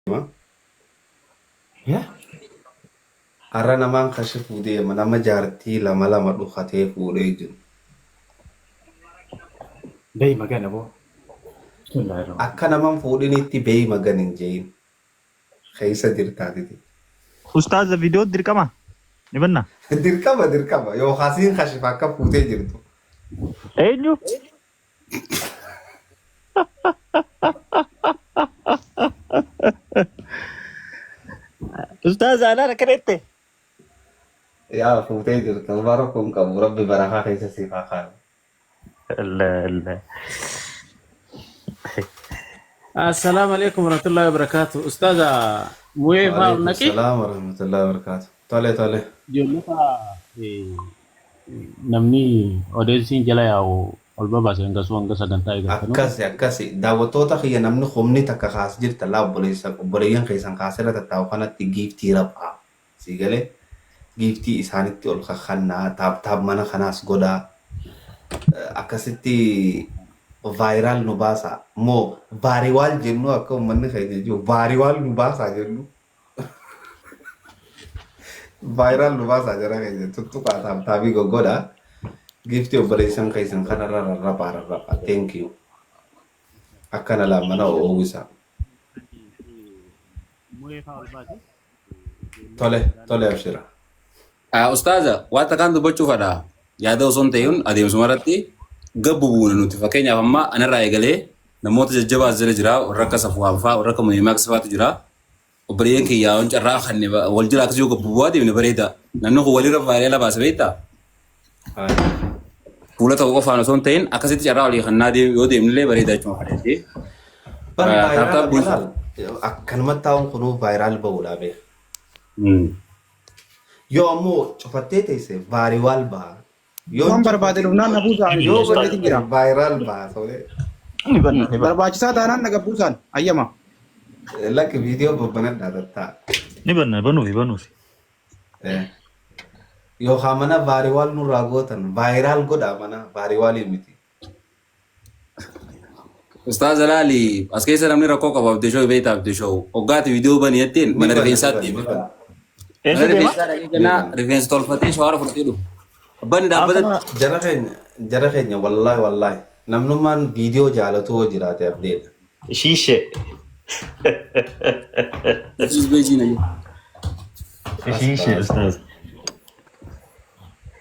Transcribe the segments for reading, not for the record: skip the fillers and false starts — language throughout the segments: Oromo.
Deema. Yeah. Har'a namaan kashifuu deema nama jaartii lama lama dhukatee fuudhee jiru. Beey magana boo. Bismillahirrahmanirrahim. Akka naman fuudhinitti beey magan hin je'in. Keessa jirtaatiti. Ustaaza viidiyoo dirqama ni banna. Dirqama dirqama yookaan siin kashifa akka fuutee jirtu. Eenyu? Ustaaz anaan akkana jette. Yaa fuutee jirta homaa rakkoo hin qabu rabbi barakaa keessa siif haa kaayu. Allah Allah. Assalaamu alaikum warahmatullahi wabarakatuh. Ustaaza mu'ee fa'aa ol Waalaikum naqi. salaam warahmatullahi wabarakatuh. Tole tole. Ijoollota namni odeessiin jala yaa'u ol babaase hangasuu hanga sagantaa eegaltanu. Akkasi akkasi daawwattoota kiyya namni kumni takka kaas jirta laa obboleessa obboleeyyan keessan kaasirra tattaa'u kanatti giiftii raphaa sii galee giiftii isaanitti ol kakkannaa taap taap mana kanaas godhaa akkasitti vaayiraal nu baasaa moo vaariwaal jennu akka uummanni keenya jiru vaariwaal nu baasaa jennu Viral nu baasaa jara keenya tuttuqaa taaptaabii goggodha. Giiftii obboleessan keessan kanarra rarraphaa rarraphaa. Thank you. Akkana laa mana oowwisa. Tole tole abshira. Ustaaza waan takkaan dubbachuu fadha. Yaada osoo hin ta'in adeemsuma irratti gabbu buuna nuti fakkeenyaaf amma anarraa eegalee namoota jajjabaa as jala jira warra akka Safuwaan fa'aa warra akka Muhimaaks fa'aatu jira. Obboleeyyan kiyya yoon carraa kanne wal jala akkasii yoo gabbu bu'aa deemne bareeda. Namni kun walirra vaayirala baasa beektaa? Fuula tokko qofaan osoo hin ta'in akkasitti carraa walii kannaa yoo deemnillee bareeda jechuudha fadheetti. Bar Taaptaap vaayiraal bulchu. laal akkanumatti taa'uun kunuu vaayiraal ba'uudha beek. Yoo ammoo cufattee teesse vaariwaal baha. Yoo Waan barbaade dhufnaan na buusaa ani yoo sirreetiin jira. vaayiraal baha solee. Ni banna ni banna. Barbaachisaa taanaan na gabbuusaan hayyama. Lakki viidiyoo babbanadhaa tattaa. Ni banna banuufi banuufi. Yookaan mana vaariwaal nurraa gootan vaayiraal godhaa mana vaariwaalii miti. Ustaaz Alaali as keessa namni rakkoo qabu Abdii Shoo beektaa Abdii Shoo hoggaati viidiyoo bani jetteen Ni mana bana ni rifeensaatti bana ni deema. bana. Eessa Mana deema? rifeensaa dhaqee Ni ganaa bana. rifeensa tolfatee shawaara fudhatee dhufu. Abbaan Akka dhaabbatatti mana Jara keenya wallaahi wallaahi namnummaan viidiyoo jaalatu hoo jiraate abdeedha. shiishee. Yesuus beejiin ayyuu. Shiishee ustaaz.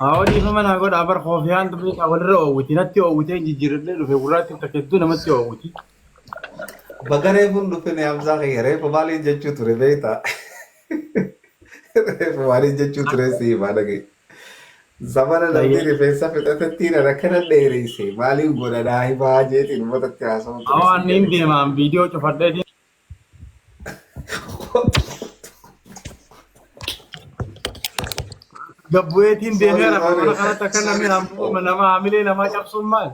Awoo dhiifama naa godhaa bar koofiyaan beekaa walirra oowwiti natti oowwitee hin jijjiirradhee dhufe gurraatti takka hedduu namatti oowwiti. Baga reefuun dhufine Hamzaa kiyya reefu maaliin jechuu ture beektaa? Reefu maaliin jechuu ture si himaa dhaga'i. Zamana namni rifeensa fixatettiin ana kana dheereyse maaliin godha naa himaa jeetiin uummatatti haasa'uu ture Awoo si anni hin galee. deemaan viidiyoo cufadhee Gabbu'eetiin Sorry, deemee rafa sorry. mana kanatti akka namni hammuma nama haamilee namaa cabsuun maal?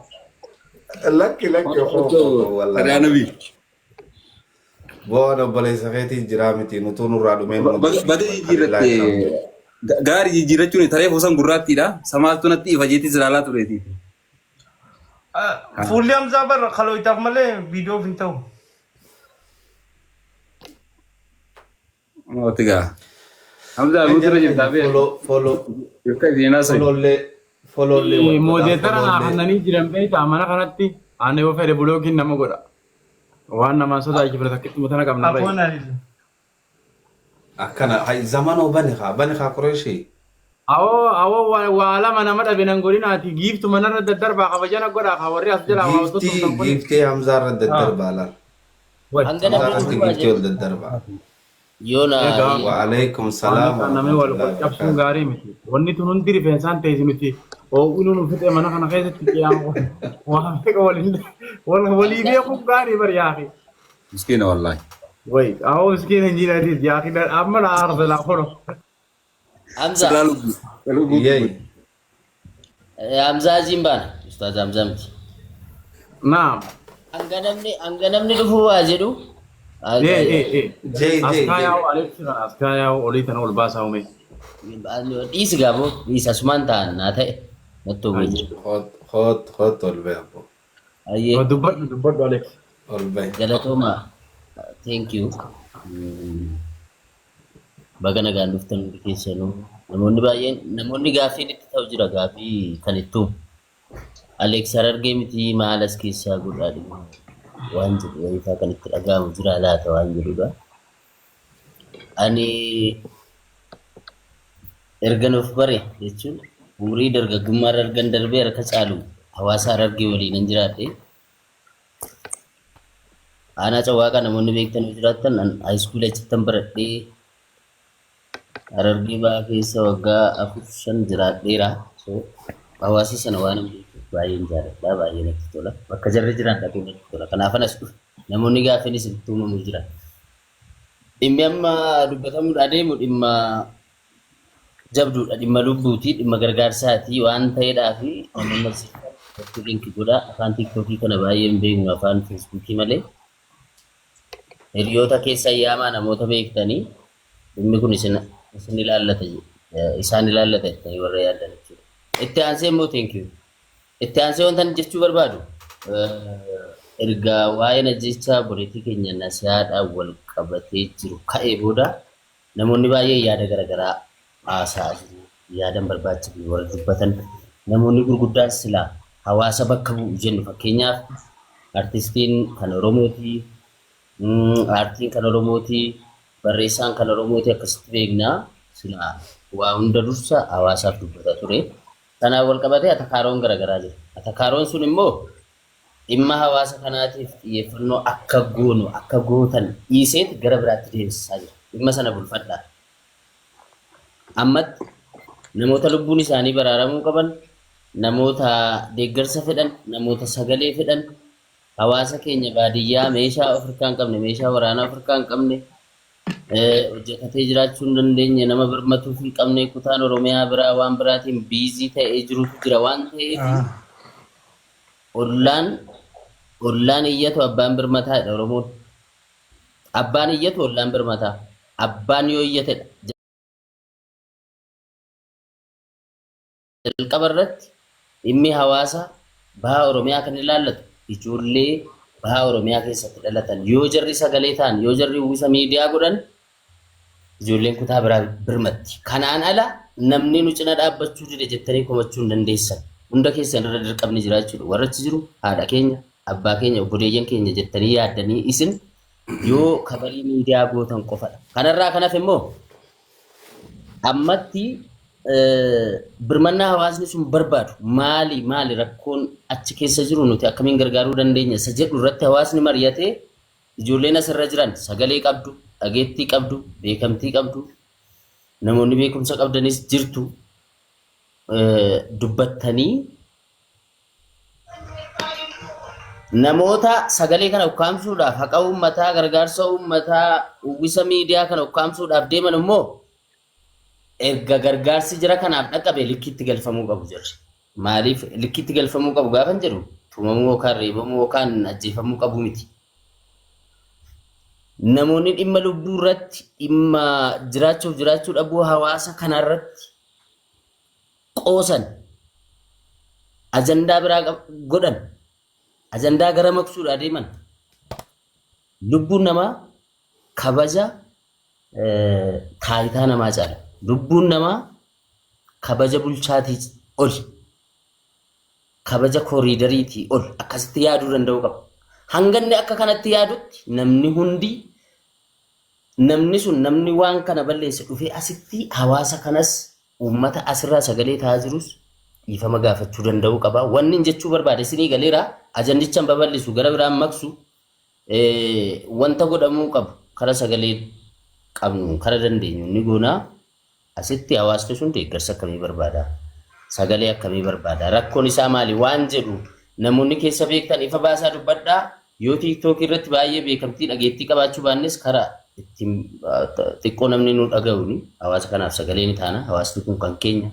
Lakki lakki hoo hoo wallahi. Karaa nabii. Bo'oon obboleessa keetii jiraa miti nutuu nurraa dhumee nu Baga jijjiirratte gaarii jijjiirrachuun taree fuusan gurraattiidha. Samaaltu natti ifa jeetii silaalaa tureeti. Fuulli Hamzaa bar kalooytaaf malee viidiyoof hin ta'u. Mooti gaa. Hamzaa guutuu jirtaa bee. Follow follow Yokka isin haasa'e. follow follow wal godhaa Moodeetara naa follow kannanii jiran beektaa mana kanatti ani yoo fedhe bulookiin nama godha. Waan namaan sodaachifne takkittuma tana qabna bahe. Afoon alisu. Akkana hay zamanoo bani kaa bani kaa Qureeshii. Awoo awoo waa waa lama nama dhabe nan godhinaati giiftu manarra daddarbaa kabajana godhaa kaa warri as jalaa waa Giiftii tuttuqtan kun. giiftii Hamzaa irra daddarbaa laal. Hanga Hamzaa namni irratti dhufuu giiftii jedhu ol daddarbaa. yoo na Egaa Wa alaikum waan salaam wa akka namni wal wal rahmatullahi wa cabsuun barakaatuh. gaarii miti. Wanni tun hundi rifeensaan teessi nuti oo'inuu nu fixee mana kana keessatti qiyaan waan meeqa waliin wal walii beekuun gaarii bar yaaqi. Miskiina wallaahi. Way awoo miskiina hin jiraatiis yaaqi amma na aarsa laa kono. Hamza Sirraa lubbuu. Lubbuu. Yay. Hamza aziin baana Ustaaz Hamza miti. Naam. Hanga namni dhufuu waa jedhu Ee ee ee. Jay As jay jay. kaayaa'u Aleeksi kana as kaayaa'u olii tana ol baasaa ume. Dhiisi gaafoo dhiisi asumaan ta'an naa ta'e natti hubee jira. Hot hot hot ol bahe abbo. Ayyee Dubbadhu dubbadhu Aleeksi. Ol bahe. galatooma thank you. Baga nagaan dhuftan hundi keessanuu. Namoonni baay'een namoonni gaaffiin itti ta'u jira gaaffii kan ittuu. Alex Harargee miti maal as keessaa godhaa dhimma waan jedhu wayiifaa kan itti dhaga'amu jira laata waan jedhudha. Ani ergan of bare jechuun umurii dargaggummaa irra ergan darbee harka caalu hawaasa Harargee waliin jiraadhe. Aanaa Cawwaaqaa namoonni beektan yoo jiraattan an haayiskuulii achittan baradhee Harargee Bahaa keessa waggaa 4 5 jiraadheera. So hawaasa sana waan hin beekuuf baay'een jaaladha, baay'ee natti tola. Bakka jarri jiran dhaquu natti tola. Kanaafan as dhufe. Namoonni gaaffiinis itti uumamu jira. Dhimmi amma dubbatamuudhaa deemu dhimma jabduudha, dhimma lubbuuti, dhimma gargaarsaati waan ta'eedhaa fi namoonni asirratti link godha. Afaan TikTokii kana baay'ee hin beeknu, afaan Facebookii malee. Hiriyoota keessa yaamaa namoota beektanii dhimmi kun isin ilaallata, isaan ilaallata jettanii warra yaaddan jechuudha. Itti aansee immoo, thank you. Itti aansee wanta ani jechuu barbaadu, erga waa'een ajjechaa obboleettii keenya Nasihaadhaan wal qabatee jiru ka'ee booda namoonni baay'een yaada garaagaraa haasa'aa jiru. Yaada hin barbaachifne warra dubbatan, namoonni gurguddaan silaa hawaasa bakka bu'u jennu, fakkeenyaaf artistiin kan Oromooti, aartiin kan Oromooti, barreessaan kan Oromooti akkasitti beekna. Silaa waa hunda dursa hawaasaaf dubbata ture. Kanaan wal qabatee atakaaroon garaagaraa jira. Atakaaroon sun immoo dhimma hawaasa kanaatiif xiyyeeffannoo akka goonu akka gootan dhiiseet gara biraatti deemsisaa jira. Dhimma sana bulfadhaa. Ammatti namoota lubbuun isaanii baraaramuu qaban, namoota deeggarsa fedhan, namoota sagalee fedhan, hawaasa keenya baadiyyaa meeshaa of harkaa hin qabne, meeshaa waraanaa of harkaa hin qabne, hojjetatee jiraachuu hin dandeenye, nama birmatuuf hin qabne, kutaan Oromiyaa biraa waan biraatiin busy ta'ee jirutu jira waan ta'eef, ollaan iyyatu abbaan birmataadha Oromoon. Abbaan iyyatu ollaan birmataa. Abbaan yoo iyyatedha. Jalqaba irratti dhimmi hawaasa baha Oromiyaa kan ilaallatu ijoollee baha Oromiyaa keessatti dhalatan yoo jarri sagalee ta'an, yoo jarri uwwisa miidiyaa godhan, ijoolleen kutaa biraa birmatti. Kanaan ala namni nu cina dhaabbachuu dide jettanii komachuu hin dandeessan. Hunda keessan irra dirqamni jira jechuudha. Warra achi jiru haadha keenya, abbaa keenya, obboleeyyan keenya jettanii yaaddanii isin yoo kabarii miidiyaa gootan qofadha. Kanarraa kan hafe immoo ammatti birmannaa hawaasni sun barbaadu maali, maali rakkoon achi keessa jiru, nuti akkamiin gargaaruu dandeenya isa jedhu irratti hawaasni mari'atee, ijoolleen asirra jiran sagalee qabdu, dhageettii qabdu, beekamtii qabdu, namoonni beekumsa qabdanis jirtu, dubbattanii namoota sagalee kana ukkaamsuudhaaf, haqa uummataa, gargaarsa uummataa, uwwisa miidiyaa kana ukkaamsuudhaaf deeman immoo erga gargaarsi jira kanaaf dhaqqabe likkitti galfamuu qabu jirri. Maaliif likkitti galfamuu qabu gaafan jedhu, tumamuu yookaan reebamuu yookaan ajjeefamuu qabu miti. Namoonni dhimma lubbuu irratti, dhimma jiraachuuf jiraachuu dhabuu hawaasa kana irratti qoosan, ajandaa biraa godhan, ajandaa gara maqsuudhaa deeman, lubbuun namaa kabaja taayitaa namaa caala. Lubbuun namaa kabaja bulchaatii ol, kabaja kooriidariitii ol akkasitti yaaduu danda'uu qaba. Hanga inni akka kanatti yaadutti namni hundi, namni sun, namni waan kana balleesse dhufee asitti hawaasa kanas, uummata asirraa sagalee ta'aa jirus dhiifama gaafachuu danda'uu qaba. Wanni inni jechuu barbaade isinii galeera. Ajandicha hin babal'isu, gara biraan maqsu, wanta godhamuu qabu kara sagalee qabnu kara dandeenyu ni goonaa. Asitti hawaasni sun deeggarsa akkamii barbaada? Sagalee akkamii barbaada? Rakkoon isaa maali? Waan jedhu namoonni keessa beektan ifa baasaa dubbadhaa. Yoo TikTokii irratti baay'ee beekamtii dhageettii qabaachuu baannes, karaa ittiin xiqqoo namni nu dhaga'uuni hawaasa kanaaf sagalee ni taana. Hawaasni kun kan keenya.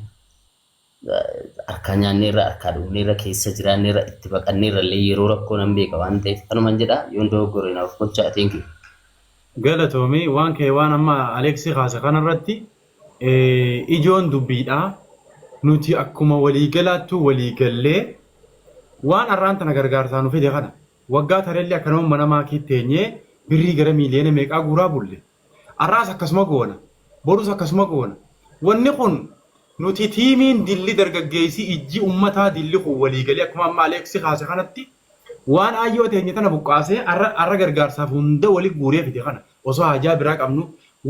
Harkaa nyaanneerra, harkaa dhugneerra, keessa jiraanneerra, itti baqanneerra illee yeroo rakkoo nan beeka waan ta'eef kanuman jedha. Yoon dogoggore naaf gochaa. Thank you. Galatoomii. Waan kee, waan amma Aleeksii kaase kanarratti ijoon dubbiidha. Nuti akkuma waliigalaattuu waliigallee waan har'aan tana gargaarsaa nu fide kana waggaa tareellee akkanuma mana maakii teenyee birrii gara miiliyoona meeqaa guuraa bulle. Har'aas akkasuma goona. Borus akkasuma goona. Wanni kun nuti tiimiin dilli dargaggeessi ijji ummataa dilli kun waliigalee akkuma amma Aleeksi kaase kanatti waan aayyoo teenya tana buqqaasee har'a gargaarsaaf hunda wali guuree fide kana osoo hajaa biraa qabnu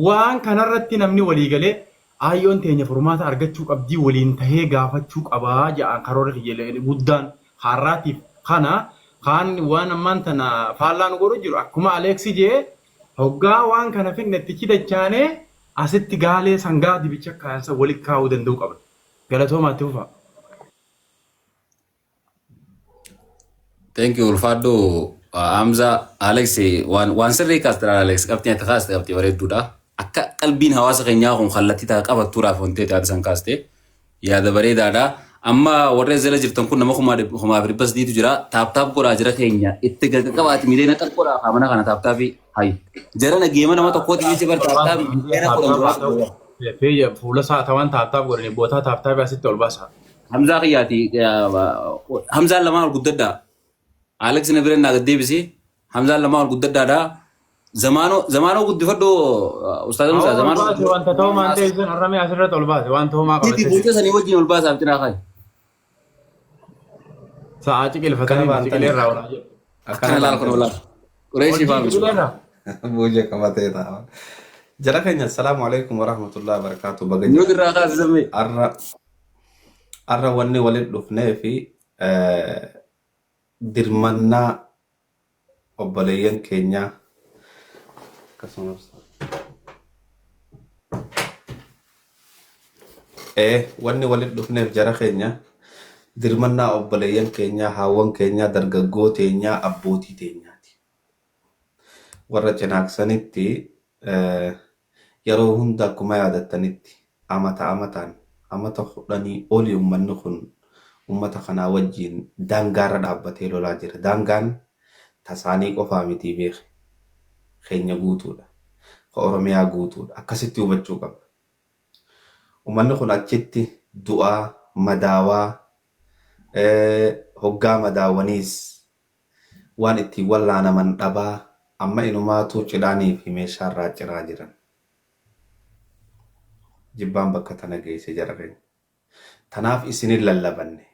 waan kanarratti namni waliigalee aayyoon teenya furmaata argachuu qabdii waliin tahee gaafachuu qabaa jedhaan karoora kiyya guddaan har'aatiif kana kaan waan ammaan tana faallaa nu godhu jiru akkuma Aleeksi jee hoggaa waan kana finne itti dachaanee asitti gaalee sangaa dibicha kaayansa walitti kaa'uu danda'uu qabna. Galatoomaatti fufaa. Thank you ulfaadhu Hamza Alex waan sirrii kaastira Alex qabxii ati kaaste qabxii bareedduudha. Akka qalbiin hawaasa keenyaa kun kallattii ta'a qabattuudhaaf wanti ati san kaaste yaada bareedaadha. Amma warra jala jirtan kun nama 3,300tu jira. Tap tap godhaa jira keenya itti qabaati miliyoona xiqqoodhaa kaamana kana tap tapii hayi. Jara nageema nama tokkooti jecha bar tap tap miliyoona 10 dura. Fuula isaa tawaan tap tap godhanii bootaa tap tapii asitti ol baasa. Hamzaa kiyyaati Hamzaan lamaan ol guddadhaa. Alex na bira naa gaddeebisi. Hamzaan lamaan ol guddadhaadha. Zamaanoo zamaanoo guddifadhu Ustaaz Hamzaa zamaanoo. Wanta ta'u maan ta'e sun har'amee asirratti ol baase wanta homaa Titi qabatee. buuta sanii wajjin ol baasaaf cinaa kaayi. Sa'aa ciqilfatanii Akkana ciqilee irraa olaa jiru. Akkana laal kun olaal. Qureeshii faa Ciqilee irraa. Buuje qabatee ta'a. Jara keenya assalaamu alaikum warahmatullahi wabarakatuh. Baga Nuti irraa kaasisame. Har'a wanni walitti dhufnee fi dirmannaa obboleeyyan keenyaa akkasumas wanni walitti dhufneef jara keenya dirmannaa obboleeyyan keenyaa haawwan keenyaa dargaggoo teenyaa abbootii teenyaati. Warra cinaaksanitti yeroo hunda akkuma yaadattanitti amata amataan amata 10 oli uummanni kun uummata kanaa wajjin daangaarra dhaabbatee lolaa jira. Daangaan tasaanii qofaa miti beeke. Keenya guutuudha. Ka Oromiyaa guutuudha. Akkasitti hubachuu qabna. Uummanni kun achitti du'aa, madaawaa, hoggaa madaawwaniis waan ittiin wallaanaman dhabaa amma inumaatu cidhaanii fi meeshaarraa ciraa jiran. Jibbaan bakka tana geesse jara keenya. Tanaaf isinin lallabanne.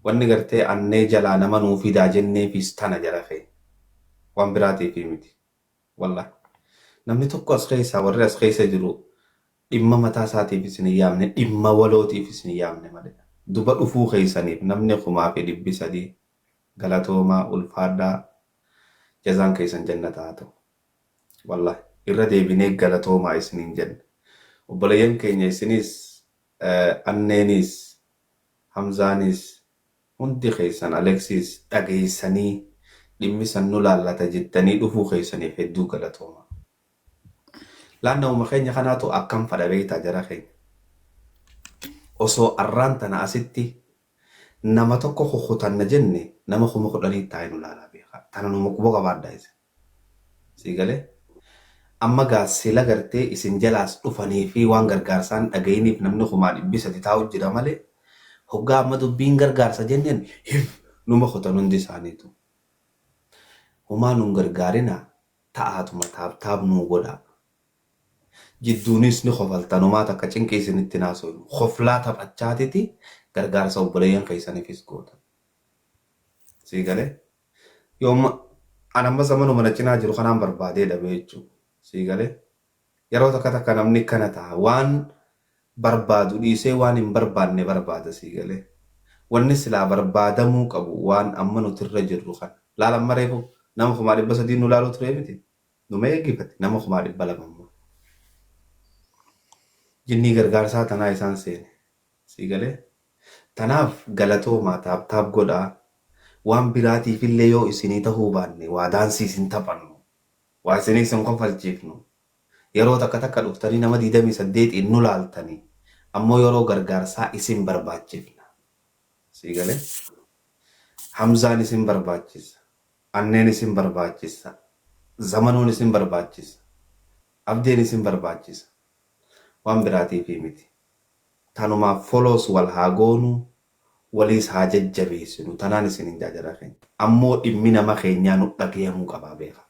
Wanni gartee annee jalaa nama nuu fidaa jenneefis tana jara keenya. Waan biraatiif miti. Wallahi. Namni tokko as keessa warri as keessa jiru dhimma mataa isaatiif isin hin yaamne dhimma walootiif isin hin yaamne malee. Duba dhufuu keessaniif namni 3,300 galatoomaa ulfaadhaa jazaan keessan jannata haa ta'u. Wallahi irra deebinee galatoomaa isiniin jenna. Obboleeyyan keenya isinis anneenis Hamzaanis hundi keessan Aleksiis dhageessanii dhimmi san nu laallata jettanii dhufuu keessaniif hedduu galatoomaa. Laannawuma keenya kanaatu akkam fadha beektaa jara keenya. Osoo arraan tana asitti nama tokko kukutanna jenne nama 10,000 taa'ee nu laalaa beekaa. Tana numa quba qabaadhaa isin. Sii galee? Amma gaa sila gartee isin jalaas dhufanii fi waan gargaarsaan dhagayiniif namni 3,300 taa'u jira malee hoggaa amma dubbiin gargaarsa jenneen hif numa kutan hundi isaaniitu. Homaa nun gargaarinaa ta'aatuma tap tap nuu godhaa. Jidduunis ni kofaltan homaa takka cinqii isinitti hin haasoynu. Koflaa taphachaatiti gargaarsa obboleeyyan keessaniifis gootan. Sii galee? Yooma an amma zamanuma na cinaa jiru kanaan barbaadee dhabe jechuudha. Sii galee? Yeroo takka takka namni akkana ta'a. Waan barbaadu dhiisee waan hin barbaanne barbaada sii galee. Wanni silaa barbaadamuu qabu waan amma nuti irra jirru kana. Laala amma reefu nama 300,000 nu laaluu ture miti. Numa eeggifate nama 200,000 immoo. Jinnii gargaarsaa tanaa isaan seene. Sii galee? Tanaaf galatoomaa tap tap godhaa. Waan biraatiifillee yoo isinii tahuu baanne waa daansii isin taphannu. Waa isinii isin kofalchiifnu. Yeroo takka takka dhuftanii nama 28n nu laaltanii ammoo yeroo gargaarsaa isin barbaachifna. Sii galee? Hamzaan isin barbaachisa. Anneen isin barbaachisa. Zamanuun isin barbaachisa. Abdeen isin barbaachisa. Waan biraatiifii miti. Tanumaaf follows wal haa goonu waliis haa jajjabeessinu tanaan isinin jaa jara keenya. Ammoo dhimmi nama keenyaa nu dhagayamuu qabaa beekaa.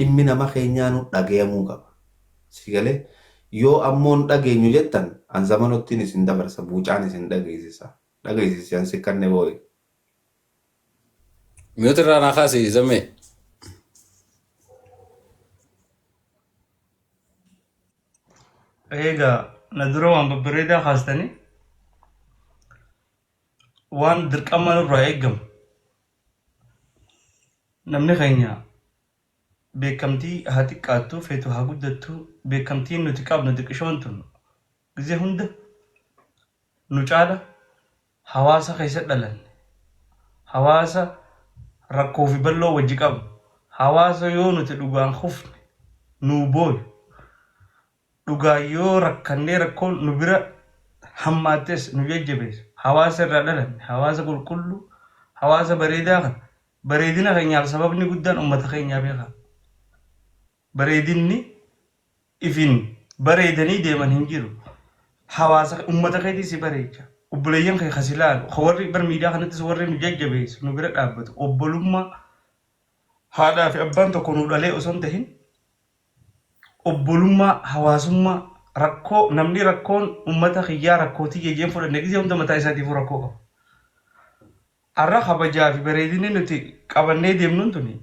Dhimmi nama keenyaa nu dhagayamuu qaba. Si galee yoo ammoo hin dhageenyu jettan an zamanottiin isin dabarsa buucaan isin dhageessisa. Dhageessisi an si kanne booye. Mi'oota irraa naa kaasi zammee. Egaa na dura waan babbareedaa kaastanii waan dirqama nurraa eegamu namni keenya beekamtii haa xiqqaattu feetu haa guddattu beekamtiin nuti qabnu xiqqishoon tun gizee hunda nu caala hawaasa keessa dhalanne hawaasa rakkoo fi bal'oo wajji qabnu hawaasa yoo nuti dhugaan kufne nuu booyu dhugaa yoo rakkannee rakkoon nu bira hammaattes nu jajjabeessu hawaasa irraa dhalanne hawaasa qulqulluu hawaasa bareedaa kana bareedina keenyaaf sababni guddaan ummata keenyaa beekaa bareedinni ifin bareedanii deeman hin jiru hawaasa ummata keetii si bareecha obboleeyyan kee kasi laalu ka warri bar miidiyaa kanattis warri nu jajjabeessu nu bira dhaabbatu obbolummaa haadhaa fi abbaan tokko nu dhalee osoo hin tahin obbolummaa hawaasummaa rakkoo namni rakkoon ummata kiyyaa rakkootii jejeen fudhanne gisee hunda mataa isaatiifuu rakkoo qaba. Har'a kabajaa fi bareedinni nuti qabannee deemnuun tuni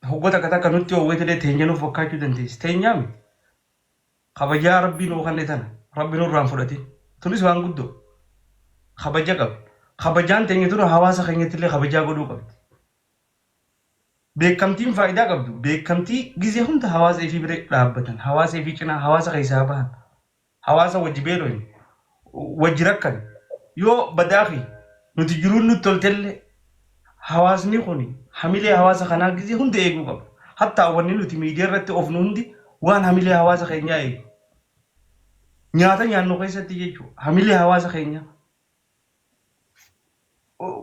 hoggota takka takka nutti hoowwetilee teenya nuuf fakkaachuu dandeessi. Teenyaa miti. Kabajaa rabbii nuu kanne tana rabbi nurraa hin fudhatin. Tunis waan guddoo. Kabaja qabna. Kabajaan teenya tun hawaasa keenyatti illee kabajaa godhuu qabdi. Beekamtiin faayidaa qabdu beekamtii gizee hunda hawaasa ifii bira dhaabbatan hawaasa ifii cinaa hawaasa keessaa bahan hawaasa wajji beeloyne wajji rakkan yoo badaafi nuti jiruun nutti toltellee hawaasni kun hamilee hawaasa kanaa gizee hunda eeguu qaba. Hattaa wanni nuti miidiyaa irratti oofnu hundi waan hamilee hawaasa keenyaa eegu. Nyaata nyaannu keessatti jechuudha hamilee hawaasa keenyaa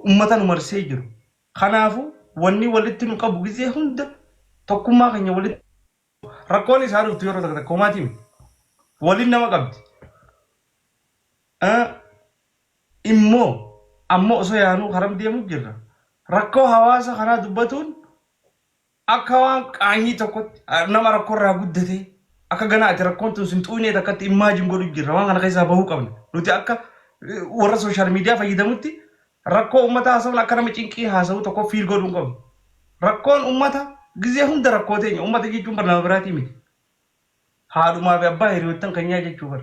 ummata nu marsee jiru. Kanaafuu wanni walitti nu qabu gizee hunda tokkummaa keenya walitti rakkoon isaa dhuftu yeroo takka takka homaatii miti. Waliin nama qabdi. Immoo amma osoo yaanuu karam deemu jirra. Rakkoo hawaasa kanaa dubbatuun akka waan qaanyii tokkotti nama rakkoo irraa guddatee akka ganaa ati rakkoon tun sin xuynee takkatti imagine godhu jirra waan kana keessaa bahuu qabna. Nuti akka warra social media fayyadamutti rakkoo uummataa haasa'uun akka nama cinqii haasa'u tokko feel godhuu hin qabnu. Rakkoon uummata gizee hunda rakkoo teenya uummata jechuun bar nama biraatii miti. Haadhumaa fi abbaa hiriyoottan keenyaa jechuu bar.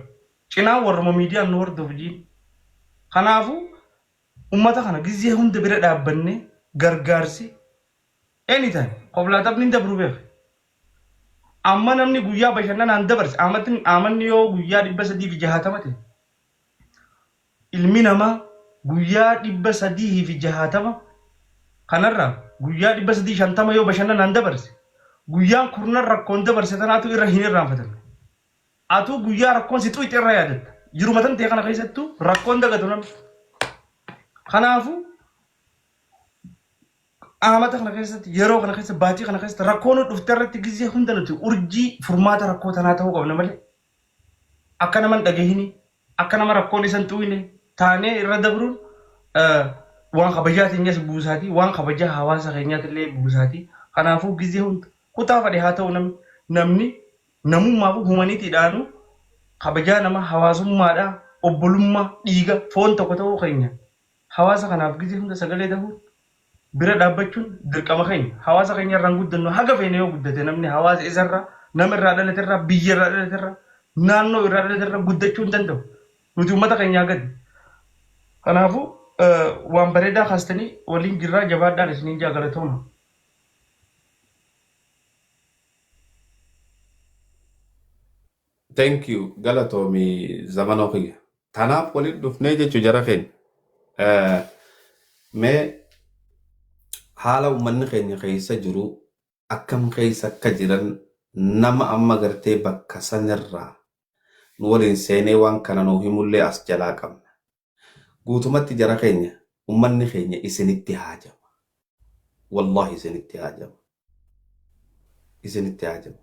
Cinaan warruma miidiyaan nu hordofu jiin. Kanaafuu uummata kana gizee hunda bira dhaabbannee gargaarsi anytime koblaa taphni hin dabru beeka. Amma namni guyyaa bashannanaan dabarse amanni yoo guyyaa 360 ta'e ilmi namaa guyyaa 360 kanarraa guyyaa 350 yoo bashannanaan dabarse guyyaan kurnan rakkoon dabarse tanaatu irra hin irraanfatamne. Atuu guyyaa rakkoon si xuyxe irra yaadatta. Jiruma tan ta'e kana keessattuu rakkoon dagatu namni. Kanaafuu Amata kana keessatti yeroo kana keessa baatii kana keessatti rakkoo nu dhufte irratti gizee hunda nuti urjii furmaata rakkoo tanaa ta'uu qabna malee akka nama hin dhagahini akka nama rakkoon isa hin xuqne taanee irra dabruun waan kabajaa teenyas buusaatii waan kabajaa hawaasa keenyaatillee buusaatii kanaafuu gizee hunda kutaa fedhe haa ta'u namni namni namummaaf humanitiidhaanu kabajaa nama hawaasummaadhaa obbolummaa dhiiga foon tokko ta'uu keenya hawaasa kanaaf gizee hunda sagalee ta'uun bira dhaabbachuun dirqama keenya. Hawaasa keenya irraan guddannu haga feene yoo guddate namni hawaasa isarraa, nama irraa dhalate irraa, biyya irraa dhalate irraa, naannoo irraa dhalate irraa guddachuu hin danda'u. Nuti uummata keenyaa gadi. Kanaafuu waan bareedaa kaastanii waliin jirraa jabaadhaan isiniin jaa galatooma. Thank you galatoomi zamanoo kiyya. Tanaaf walitti dhufnee jechuu jara keenya. Mee haala uummanni keenya keessa jiru akkam keessa akka jiran nama amma gartee bakka sanirraa nu waliin seenee waan kana nuu himullee as jalaa qabna. Guutumatti jara keenya uummanni keenya isinitti haajama. Wallahi isinitti haajama. Isinitti haajama.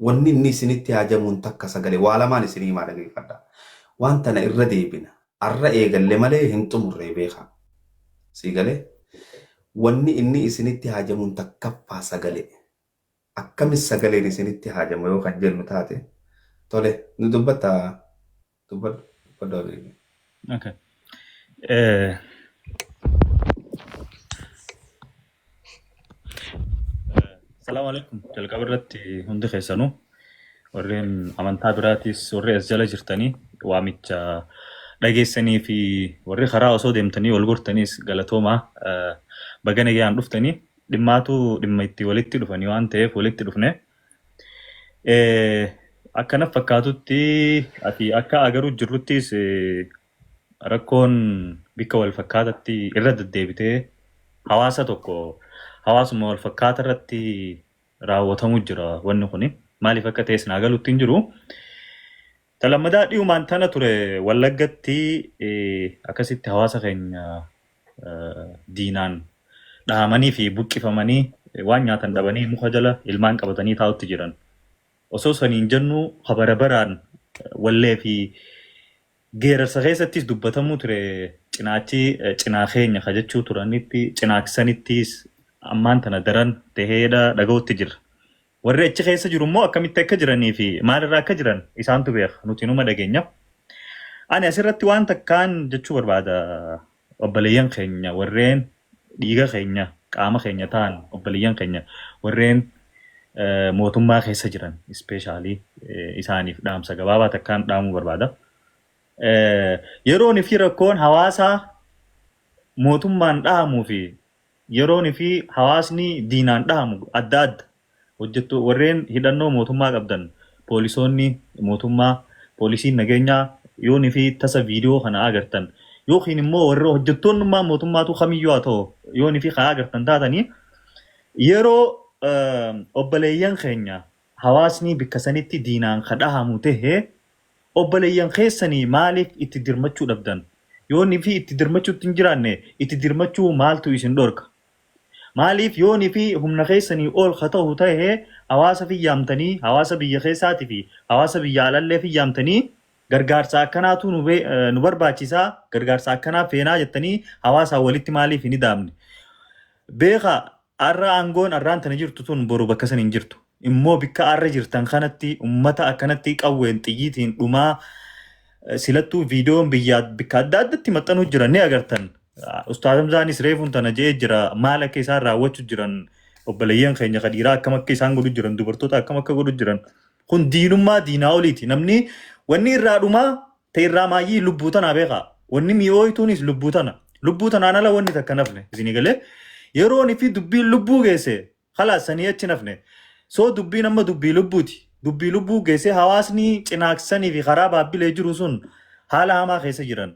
Wanni inni isinitti haajamuun takka sagalee waa lamaan isinii himaa dhageeffadha. Waan tana irra deebina. Arra eegalle malee hin xumurree beekaa. Sii galee? Wanni inni isinitti haajamuun takkaffaa sagalee. Akkamis sagaleen isinitti haajama yoo kan jennu taate tole nu dubbatta dubbadhu dubbadhu Abiy. Okay. Eh, Salaamu alaikum. Jalqaba irratti hundi keessanuu warreen amantaa biraatis warri as jala jirtanii waamicha dhageessanii fi warri karaa osoo deemtanii wal gortaniis galatoomaa eh, baga nagayaan dhuftanii dhimmaatu dhimma itti walitti dhufanii waan ta'eef walitti dhufne. Eh, Akkana fakkaatutti ati akka agaruu jirruttis eh, rakkoon bikka wal fakkaatatti irra deddeebitee hawaasa tokko hawaasuma wal fakkaata irratti raawwatamu jira wanni kuni. Maaliif akka ta'es naa galutti hin jiru. Ta lammadaa dhiyumaan tana ture Wallaggatti eh, akkasitti hawaasa keenya eh, diinaan dhahamanii fi buqqifamanii eh, waan nyaatan dhabanii muka jala ilmaan qabatanii taa'utti jiran. Osoo saniin jennu ka bara baraan wallee fi geerarsa keessattis dubbatamuu ture cinaachi cinaa keenya ka jechuu turanitti cinaaksanittis ammaan tana daran taheedha dhaga'utti jirra. Warri achi keessa jiru immoo akkamitti akka jiranii fi maalirra akka jiran isaantu beeka nuti numa dhageenya. Ani asirratti waan takkaan jechuu barbaada obboleeyyan keenya warreen dhiiga keenya qaama keenya ta'an obboleeyyan keenya warreen mootummaa keessa jiran ispeeshaalii isaaniif dhaamsa gabaabaa takkaan dhaamuu barbaada. Yeroon fi rakkoon hawaasaa mootummaan dhahamuu fi yeroon fi hawaasni diinaan dhahamu adda adda. Hojjettu warreen hidhannoo mootummaa qabdan poolisoonni mootummaa poolisiin nageenyaa yoon fi tasa viidiyoo kana agartan yookiin immoo warra hojjettoonnummaa mootummaatu kamiyyuu haa ta'u yoon fi kaa agartan taatanii yeroo obboleeyyan keenya hawaasni bikka sanitti diinaan ka dhahamu tahe obboleeyyan keessanii maaliif itti dirmachuu dhabdan? Yooni fi itti dirmachuutti hin jiraanne itti dirmachuu maaltu isin dhorka? Maaliif yooni fi humna keessanii ol ka ta'u tahe hawaasa fi yaamtanii hawaasa biyya keessaati fi hawaasa biyya alallee fi yaamtanii gargaarsa akkanaatu nu barbaachisaa gargaarsa akkanaa feenaa jettanii hawaasaan walitti maaliif hin idaamne? Beekaa arra aangoon arraan tana jirtu tun boru bakka san hin jirtu. Immoo bikka arra jirtan kanatti ummata akkanatti qawween xiyyiitiin dhumaa silattuu viidiyoon biyyaa bikka adda addatti maxxanuu jiran ni agartan. Ustaaz Hamzaanis reefuun tana je'ee jira maal akka isaan raawwachuu jiran obboleeyyan keenya ka dhiiraa akkam akka isaan godhu jiran dubartoota akkam akka godhu jiran. Kun diinummaa diinaa oliiti. Namni wanni irraa dhumaa ta'e irraa maayyii lubbuu tanaa beekaa. Wanni mi'ooytuunis lubbuu tana. Lubbuu tanaan ala wanni takka nafne. Isinii galee yeroon fi dubbiin lubbuu geesse khalaas sanii achi nafne. So dubbiin amma dubbii lubbuuti. Dubbii lubbuu geesse hawaasni cinaaksanii fi karaa baabbilee jiru sun haala hamaa keessa jiran.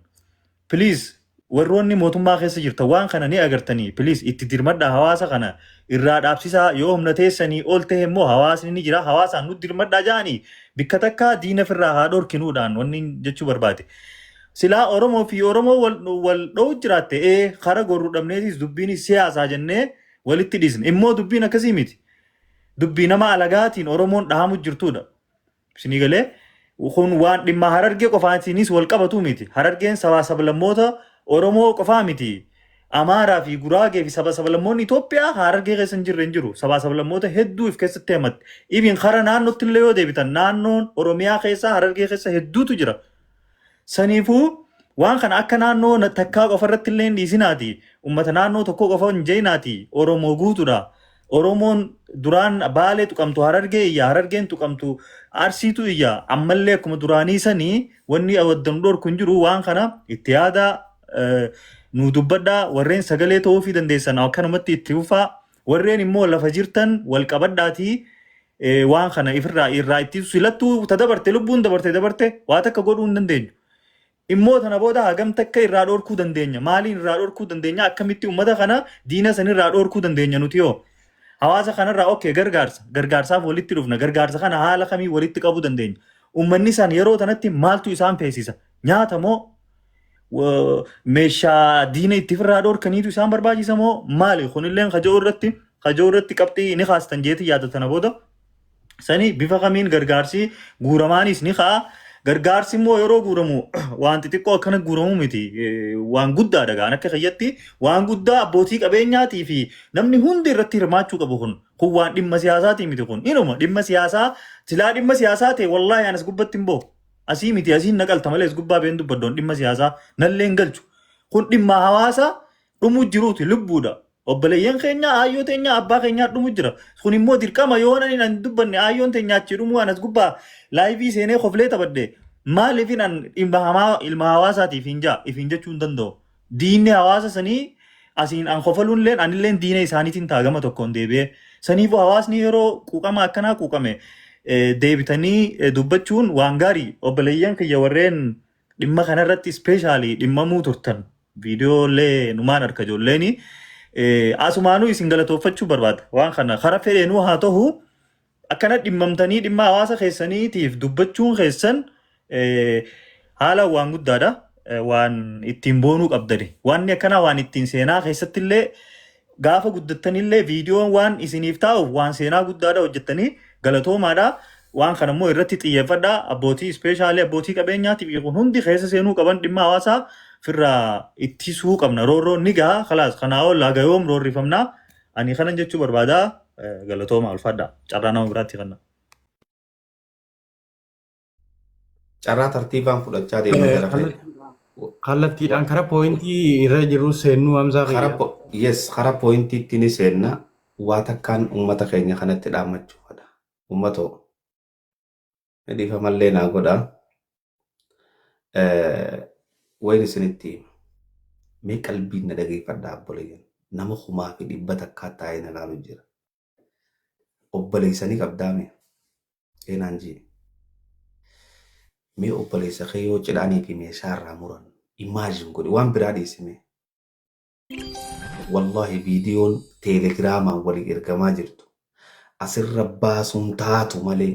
Please warroonni mootummaa keessa jirtan waan kana ni agartanii please itti dirmadhaa hawaasa kana irraa dhaabsisaa yoo humna teessanii ol ta'e immoo hawaasni ni jira hawaasaan nu dirmadhaa ja'anii bikka takkaa diina firraa haa dhorkinuudhaan wanni jechuu barbaade. Silaa Oromoo fi Oromoo wal, wal dho'u jiraatte ee kara gorru dhabneetis dubbiin siyaasaa jennee walitti dhiisne. Immoo dubbiin akkasii miti. Dubbii nama alagaatiin Oromoon dhahamu jirtudha. Isinii galee kun waan dhimma Harargee qofaatiinis wal qabatu miti. Harargeen sabaa sablammoota Oromoo qofaa miti. Amaaraa fi Guraagee fi saba sablammoonni Itoophiyaa Harargee keessa hin jirre hin jiru. Sabaa sablammoota hedduu if keessatti hammatti. Even kara naannootti illee yoo deebitan naannoon Oromiyaa keessa Harargee keessa hedduutu jira. Saniifuu waan kana akka naannoo takkaa qofa irratti illee hin dhiisinaati. Uummata naannoo tokkoo qofa hin jeinaati. Oromoo guutuudha. Oromoon duraan Baalee tuqamtu Harargee iyya, Harargeen tuqamtu Arsiitu iyya. Ammallee akkuma duraanii sanii wanni waddan dhorku hin jiru waan kana itti yaadaa nu dubbadhaa warreen sagalee ta'uufii dandeessan akkanumatti itti fufaa warreen immoo lafa jirtan wal qabadhaatii waan kana ifirraa irraa ittisu silattuu ta dabarte lubbuun dabarte dabarte waa takka godhuu hin dandeenyu. Immoo tana booda hagam takka irraa dhorkuu dandeenya? Maaliin irraa dhorkuu dandeenya? Akkamitti uummata kana diina sanirraa dhorkuu dandeenya nuti yoo? Hawaasa kanarraa okay gargaarsa gargaarsaaf walitti dhufna gargaarsa kana haala kamii walitti qabuu dandeenya? Uummanni isaan yeroo tanatti maaltu isaan feesisa? Nyaata moo meeshaa diina itti ofirraa dhorkaniitu isaan barbaachisa moo maali? Kunilleen kaja'uu irratti kaja'uu irratti qabxii ni kaastan jeetii yaada tana booda. Sani bifa kamiin gargaarsi guuramaanis ni ka'a. Gargaarsi immoo yeroo guuramu waan xixiqqoo akkana guuramu miti. Waan guddaadha gaan akka kiyyatti waan guddaa abbootii qabeenyaatii fi namni hundi irratti hirmaachuu qabu kun. Kun waan dhimma siyaasaatii miti kun. Inuma dhimma siyaasaa silaa dhimma siyaasaa ta'e wallaahi anas gubbatti hin ba'u. Asii miti asiin naqalta malee as gubbaa been dubbaddoon dhimma siyaasaa nallee hin galchu. Kun dhimma hawaasa dhumuu jiruuti lubbuudha. Obboleeyyan keenya aayyoo teenya abbaa keenyaa dhumu jira. Kun immoo dirqama yoo ani hin dubbanne aayyoon teenya achi dhumuu anas gubbaa live seenee koflee taphadhe maaliifin an dhimma hamaa ilma hawaasaatiif hin jaa ifin jechuu hin danda'u. Diinni hawaasa sanii asiin an kofaluun illeen anilleen diina isaaniitiin ta'a gama tokkoon deebi'ee. Saniifuu hawaasni yeroo quuqama akkanaa quuqame deebitanii dubbachuun waan gaarii obboleeyyan kiyya warreen dhimma kanarratti specially dhimmamuu turtan viidiyoo illee numaan harka ijoolleeni asumaanuu isin galatoofachuu barbaada waan kana kara fedheenuu haa ta'u akkana dhimmamtanii dhimma hawaasa keessaniitiif dubbachuun keessan haala waan guddaadha waan ittiin boonuu qabdani wanni akkanaa waan ittiin seenaa keessatti illee gaafa guddattanillee viidiyoon waan isiniif taa'uuf waan seenaa guddaadha hojjettanii galatoomaadha. Waan kana immoo irratti xiyyeeffadhaa abbootii specially abbootii qabeenyaatiif kun hundi keessa seenuu qaban dhimma hawaasaa firraa ittisuu qabna. Roorroon ni gaha khalaas kanaa ol haga yoom roorrifamnaa ani kanan jechuu barbaadaa galatooma ulfaadha carraa nama biraatti kanna. Carraa tartiibaan fudhachaa deemna gara fedhe. Kallattiidhaan karaa pointii irra jiru seennuu Hamzaa Kara kiyya. Yes, kara pointiitti ni seenna. Waa takkaan uummata keenya kanatti dhaammachuu fedha. Uummatoo dhiifamallee naa godhaa. Wayin isinitti hima. Mee qalbiin na dhageeffadhaa obboleeyyan. Nama 1,100 taa'ee na ilaalu jira. Obboleessanii qabdaame. Eenaan jee. Mee obboleessa kee yoo cidhaanii fi meeshaa irraa muran imagine godhi waan biraa dhiisime. Wallahi viidiyoon teelegiraamaan walii ergamaa jirtu. Asirra baasuun taatu malee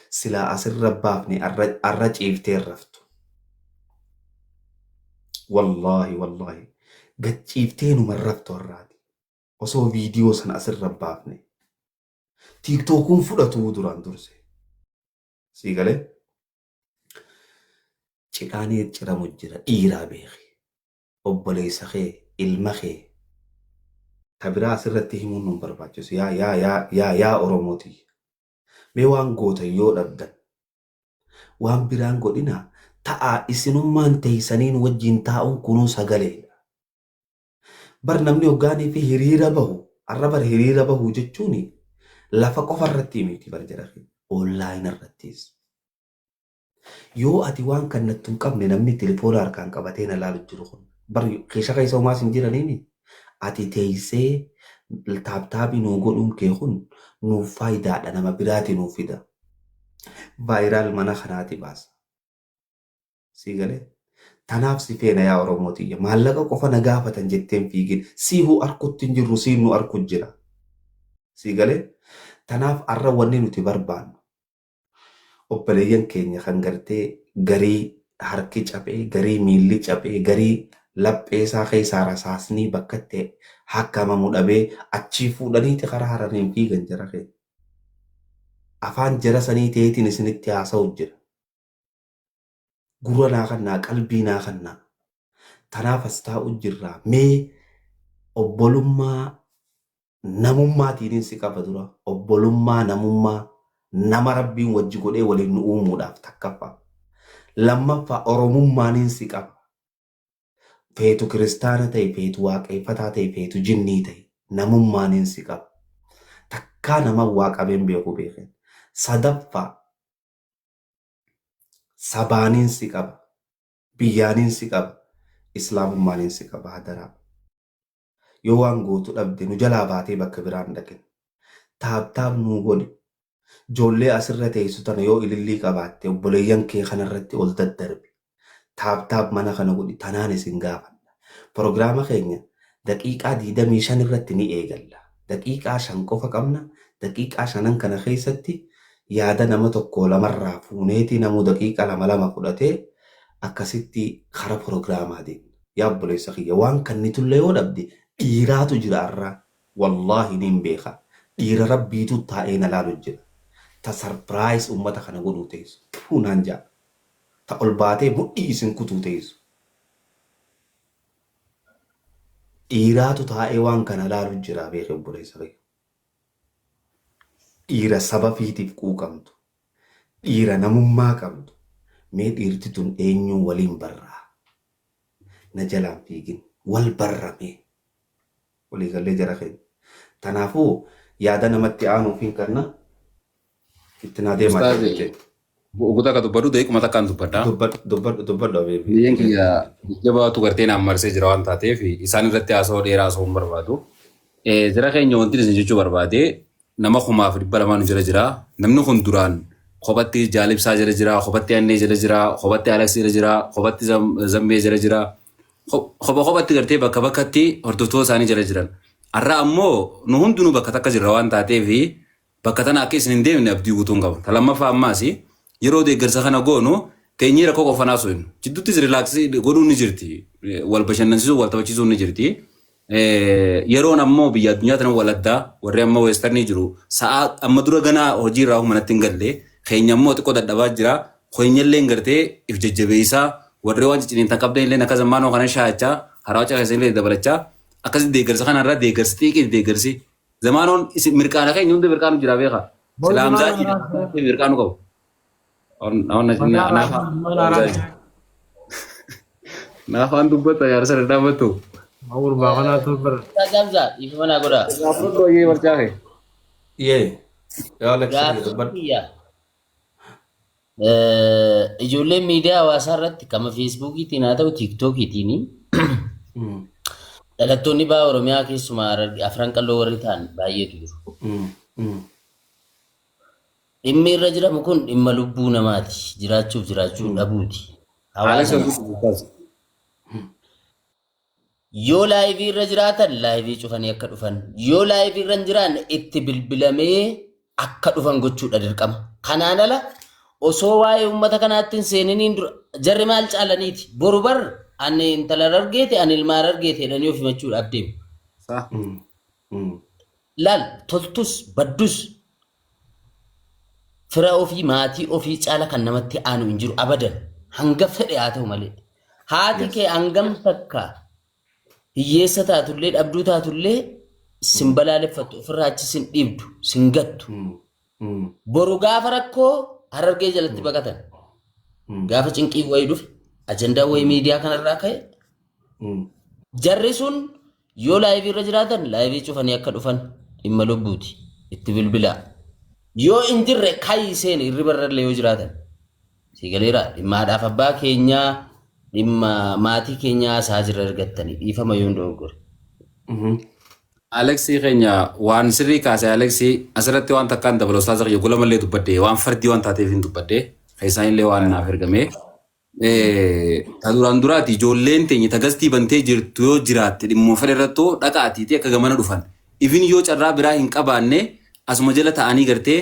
silaa asirra baafne arra ciiftee raftu. Wallahi wallahi gad ciiftee numa raftu har'aati. Osoo viidiyoo sana asirra baafne. TikTokuun fudhatu duraan durse. Sii galee? Cidhaanii ciramu jira dhiiraa beeki. Obboleessa kee ilma kee ta biraa asirratti himuun nun barbaachisu yaa yaa yaa yaa yaa Oromooti. Mee waan gootan yoo dhabdan waan biraan godhinaa ta'aa isinummaan teessaniin wajjin taa'uun kunuu sagaleedha. Bar namni hoggaanii fi hiriira bahu arra bar hiriira bahu jechuun lafa qofa irratti miti bar jara online irrattis. Yoo ati waan kannattu hin qabne namni telefoona harkaan qabatee na laalu jiru kun bar keessa keessa homaas hin jiraniini ati teessee tap tapii nuu godhuun kee kun nuuf faayidaadha nama biraati nuuf fida. Viral mana kanaati baasa. Sii galee? Tanaaf si feena yaa Oromoo tiyya. Maallaqa qofa na gaafatan jetteen fiigin. Siihuu arkutti hin jirru siin nu arku jira. Sii galee? Tanaaf arra wanni nuti barbaannu obboleeyyan keenya kan gartee garii harki caphee, garii miilli caphee, garii laphee isaa keessaa rasaasnii bakka itti hakkamamu dhabee achii fuudhaniiti karaa haraniin fiigan jara keenya. Afaan jara sanii ta'eetiin isinitti haasa'u jira. Gurra naa kannaa, qalbii naa kannaa. Tanaaf as taa'u jirra. Mee obbolummaa namummaatiinin si qaba dura. Obbolummaa namummaa nama rabbiin wajji godhee waliin nu uumuudhaaf takkaffaa. Lammaffaa oromummaaniin si qaba. Feetu kiristaana ta'e, feetu waaqeffataa ta'e, feetu jinnii ta'e namummaaniin si qaba. Takkaa nama waa qabeen beeku beeken. Sadaffaa sabaaniin si qaba. Biyyaaniin si qaba. Islaamummaaniin si qaba hadaraa. Yoo waan gootu dhabde nu jalaa baatee bakka biraan dhaqin. Tap tap nuu godhi. Ijoollee asirra teessu tana yoo ilillii qabaatte obboleeyyan kee kanarratti ol daddarbi. Tap tap mana kana godhi tanaan isin gaafadha. Proogiraama keenya daqiiqaa 25 irratti ni eegalla. Daqiiqaa 5 qofa qabna. Daqiiqaa shanan kana keessatti yaada nama tokko lamarraa fuuneeti namuu daqiiqaa lama lama fudhatee akkasitti kara proogiraamaa deemna. Yaa obboleessa kiyya waan kannitullee yoo dhabde dhiiraatu jira arraa. Wallaahi niin beeka. Dhiira rabbiitu taa'ee na laalu jira. Ta surprise uummata kana godhuu teessu. Puu naan ja'a. Ta ol baatee mudhii isin kutuu teessu. Dhiiraatu taa'ee waan kana laalu jira beeke obboleessa kiyya. Dhiira saba fiitiif quuqamtu. Dhiira namummaa qabdu. Mee dhiirti tun eenyuun waliin barraa? Na jalaan fiigin. Wal barra mee. Walii gallee jara keenya. Tanaafuu yaada namatti aanuufiin kanna itti naa deemaa Ustaazi, jira keenya. Oguta akka dubbadhu daqiiquma takkaan dubbadha. Dubbadhu dubbadhu dubbadhu abeebi. Biyyeen kiyya jabaatu gartee naan marsee jira waan taateef isaan irratti haasawoo dheeraa haasawuu hin barbaadu. Jara keenya wanti isin jechuu barbaade nama 2,200 nu jala jira. Namni kun duraan kophatti Jaalibsaa jala jira, kophatti Annee jala jira, kophatti Alex jala jira, kophatti Zammee jala jira. Kopha kophatti gartee bakka bakkatti hordoftoota isaanii jala jiran. Har'a ammoo nu hundinuu bakka takka jirra waan taateef bakka tana akka isin hin deemne abdii guutuun qaba. Ta lammaffaa ammaas yeroo deeggarsa kana goonu teenyee rakkoo qofa haasofnu. Jidduuttis relax godhuun ni jirti. Wal bashannansiisuun wal taphachiisuun ni jirti. Yeroon ammoo biyya addunyaa tana wal addaa warri amma westernii jiru sa'aa amma dura ganaa hojii irraa manatti hin galle keenya ammoo xiqqoo dadhabaa jira. Keenyallee gartee if jajjabeessaa warri waan cicciniintan qabdan illee akka zammaanoo kana shaachaa harawaa keessan illee dabalachaa akkasi deeggarsa kanarraa deeggarsi xiiqii deeggarsi zamaanoon isin mirqaana keenya hunda mirqaanu jira beeka. Silaa Hamzaa mirqaanu qabu. Naafaan dubbata yaarsa dhadhaabatu. Gurbaa kanaatu bara. Hamza, dhiifama naa godhaa. Gaafadhu ayyee barcaa kee. Yee. Yaa Alex Gaaffii dubbadhu. kiyya. Ijoolleen miidiyaa hawaasaa irratti kama feesbuukiitiin haa ta'u tiiktookiitiin dhalattoonni baha Oromiyaa keessumaa Afran Qalloo warri ta'an baay'eetu jiru. Dhimmi irra jiramu kun dhimma lubbuu namaati. Jiraachuuf jiraachuu dhabuuti. Alex Hawaasa yoo live irra jiraatan live cufanii akka dhufan, yoo live irra hin jiraanne itti bilbilamee akka dhufan gochuudha dirqama. Kanaan ala osoo waa'ee uummata kanaatti hin seeniniin dura jarri maal caalaniiti? Boru bar ani intala argeete ani ilma argeete jedhanii of himachuudhaaf deemu. Laal toltus baddus fira ofii maatii ofii caala kan namatti aanu hin jiru abadan hanga fedhe haa ta'u malee. Haati kee hangam takka hiyyeessa taatullee dhabduu taatullee sin balaaleffattu, ofirraa achi sin dhiibdu, sin gattu. Boru gaafa rakkoo Harargee jalatti baqatan. Gaafa cinqiin wayii dhufe ajandaa wayii miidiyaa kanarraa ka'e jarri sun yoo live irra jiraatan live cufanii akka dhufan dhimma lubbuuti itti bilbilaa. Yoo hin jirre kayi seeni hirriba irrallee yoo jiraatan. Si galeera dhimma haadhaaf abbaa keenyaa, dhimma maatii keenyaa isaa jirra argattanii dhiifama yoo hin dogoggore. Aleksii keenya waan sirrii kaase. Aleksii asirratti waan takkaan dabala. Ustaaza kiyya gola mallee dubbadde, waan fardii waan taateef hin dubbadde, keessaan illee waan naaf ergame. Ta duraan duraati ijoolleen teenya ta gastii bantee jirtu yoo jiraatte dhimmoo fedhe irrattoo dhaqaatiiti akka gamana dhufan. Ifin yoo carraa biraa hin qabaanne asuma jala ta'anii gartee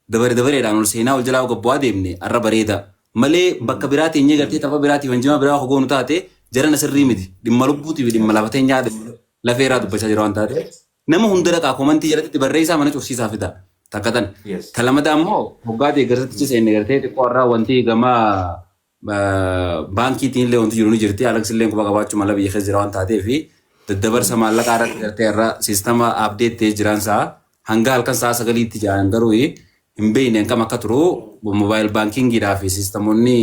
dabare dabareedhaan ol seenaa ol jalaa gabbu'aa deemne har'a bareeda. Malee bakka biraa teenyee gartee tapha biraatiif hanjimaa biraa hogoonu taate jarana sirrii miti. Dhimma lubbuutii fi dhimma lafa teenyaa lafee irraa dubbachaa jira waan taate. Nama hunda dhaqaa comment jalatti barreessaa mana cufsiisaa fida. Takka tan. Ta lamada ammoo hoggaa deeggarsatti seenne gartee xiqqoo irraa wanti gama baankiitiin illee wanti jiru ni jirti. Alex illee quba qabaachuu mala biyya keessa jira waan taateef daddabarsa maallaqaa irratti gartee irra system update ta'ee jiraan isaa hanga halkan sa'a 9tti jiran garuu hin beekne hangam akka turu mobile bankingiidhaa fi systemoonni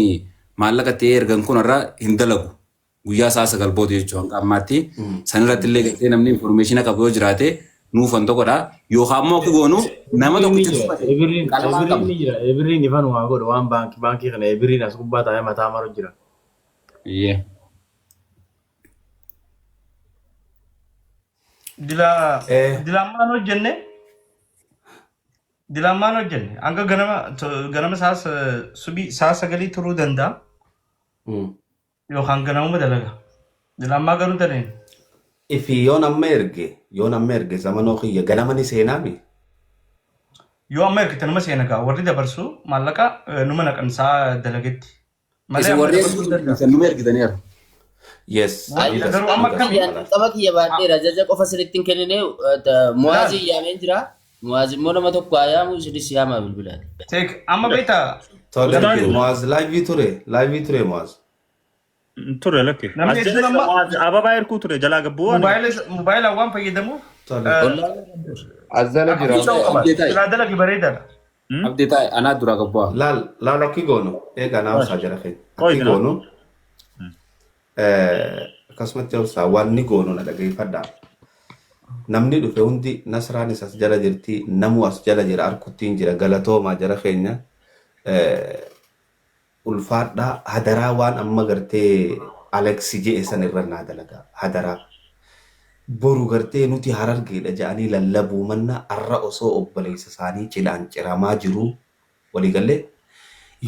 maallaqa ta'ee ergan kun irra hin dalagu. Guyyaa sa'a 9 booda jechuudha hanga ammaatti. San irratti illee gartee namni information qabu yoo jiraate nuuf wanta godha. Yookaan immoo akka goonu nama Ebiriin ni tokkicha jira. dubbate Ebiriin qalamaan ebiriin qaba. ni jira. Ebiriin ifan waa godhu waan baankii kana ebiriin as gubbaa taa'ee mataa maru jira. Iyyee. Dila dilammaan hojjenne dilammaan hojjenne hanga ganama ganama sa'a subii sa'a 9 turuu danda'a yookaan ganamuma dalaga. Dilammaa garuu daleen. Ifi yoon amma erge zamanoo kiyya ganama ni seenaami. Yoo amma ergite numa seena gaa, warri dabarsu maallaqa numa naqan sa'a dalagetti. Malee Isin amma warri dabarsuu hin danda'amu. ergitan numa ergitaniiru. Yes. Wanti Ni das garuu amma ni das akkami? malas. Qaba kiyya baadheera ajaja qofa sirriitti hin kennine. Muwaazii yaameen jira. Muwaaz immoo nama tokko haa yaamu, isinis yaamaa bilbilaati. Teek amma beektaa. Tole. Ustaaz Muaz live ture live ture Muaz. Ture lakke. Namni As jala hedduun jira amma Mu'aaz ababaa erguu ture jalaa gabbuu waan. Mobaayila waan fayyadamuuf Tole. Ollaan As jala jira. Akkamitti ta'uu qaba? Abdii taa'e. Silaa dalagi bareedaadha. Abdii taa'e anaa duraa gabbu'aa. Laal laal akki goonu eegaa naa obsaa jara keenya. Qoy Akki kana. goonu akkasumatti obsaa wanni goonu na dhageeffadhaa. Namni dhufe hundi Nasraanis as jala jirti namu as jala jira arkuttiin jira galatoomaa jara keenya ulfaadhaa hadaraa waan amma gartee Alex je'e san irra naa dalagaa hadaraa. Boru gartee nuti Harargeedha ja'anii lallabuu manna arra osoo obboleessa isaanii cidhaan ciramaa jiruu walii gallee